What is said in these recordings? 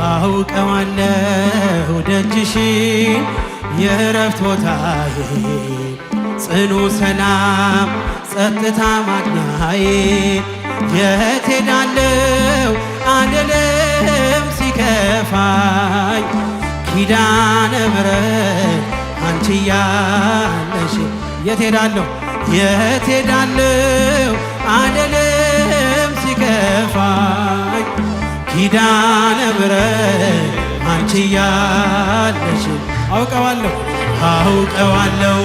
አውቀዋለሁ ደጅሽን የእረፍት ቦታዬ፣ ጽኑ ሰላም ጸጥታ ማግኛዬ። የት ሄዳለሁ አልልም ሲከፋኝ፣ ኪዳነ ምሕረት አንቺ ያለሽ። የት ሄዳለሁ፣ የት ሄዳለሁ አልልም ሲከፋኝ፣ ኪዳነ ምሕረት አንቺ ያለሽ። አውቀዋለሁ፣ አውቀዋለሁ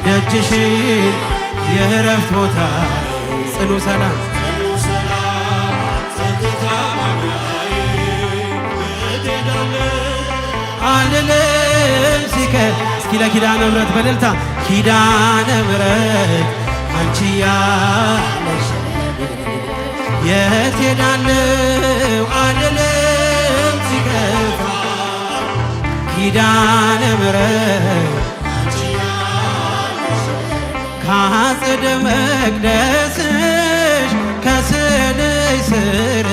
ደጅሽን የእረፍት ቦታ፣ ጽኑ ሰላም ጸጥታ ማግኛዬ፣ የት ሄዳለሁ አልልም ሲከ እስኪ ለኪዳነ ምሕረት በእልልታ። ኪዳነ ምሕረት አንቺ ያለሽ፣ የት ሄዳለሁ አልልም ሲከፋ፣ ኪዳነ ምሕረት ከአጸደ መቅደስሽ ከስዕልሽ ስር፣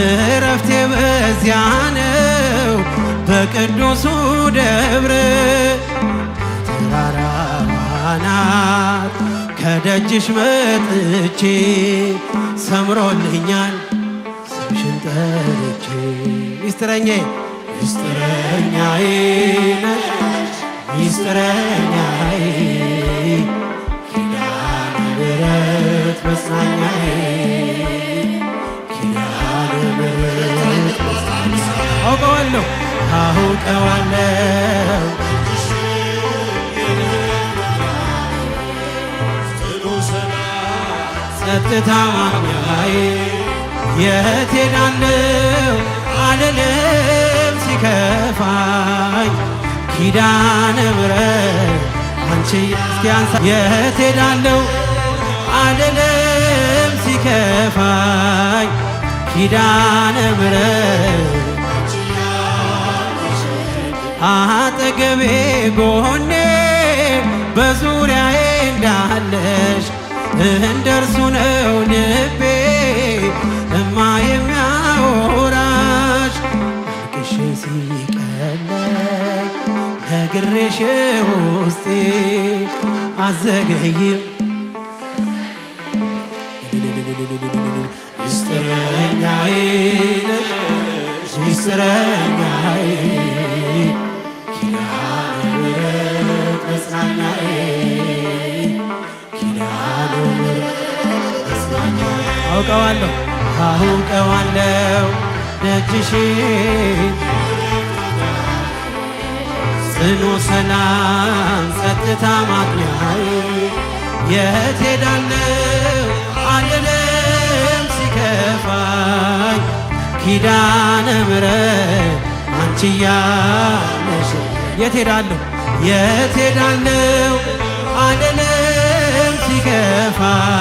እረፍቴ በዚያ ነው በቅዱሱ ደብር። ተራራው አናት ከደጅሽ መጥቼ፣ ሰምሮልኛል ስምሽን ጠርቼ። ሚስጥረኛዬ፣ ሚስጥረኛዬ ነሽ፣ ሚስጥረኛዬ፣ ኪዳነ ምሕረት መጽናኛዬ፣ ኪዳነ ምሕረት። አውቀዋለሁ፣ አውቀዋለሁ ጽኑ ሰላም ጸጥታ ማግኛዬ፣ የት ሄዳለሁ አልልም ሲከፋኝ፣ ኪዳነ ምሕረት አንቺ። እስኪ አንሳ። የት ሄዳለሁ አልልም ሲከፋኝ፣ ኪዳነ ምሕረት አጠገቤ ጎኔ በዙሪያዬ እንዳለሽ፣ እንደርሱ ነው ልቤ እማ የሚያወራሽ። አልቅሼ ሲቀለኝ ነግሬሽ ውስጤ አዘገይም። ሚስጥረኛዬ ነሽ፣ ሚስጥረኛዬ፣ ኪዳነ ምሕረት መጽናኛዬ፣ ኪዳነ ምሕረት መጽናኛዬ። አውቀዋለሁ፣ አውቀዋለሁ ደጅሽን ጽኑ ሰላም ጸጥታ ማግኛዬ፣ የት ሄዳለሁ አልልም ሲከፋኝ፣ ኪዳነ ምሕረት አንቺ ያለሽ። የት ሄዳለሁ፣ የት ሄዳለሁ አልልም ሲከፋኝ።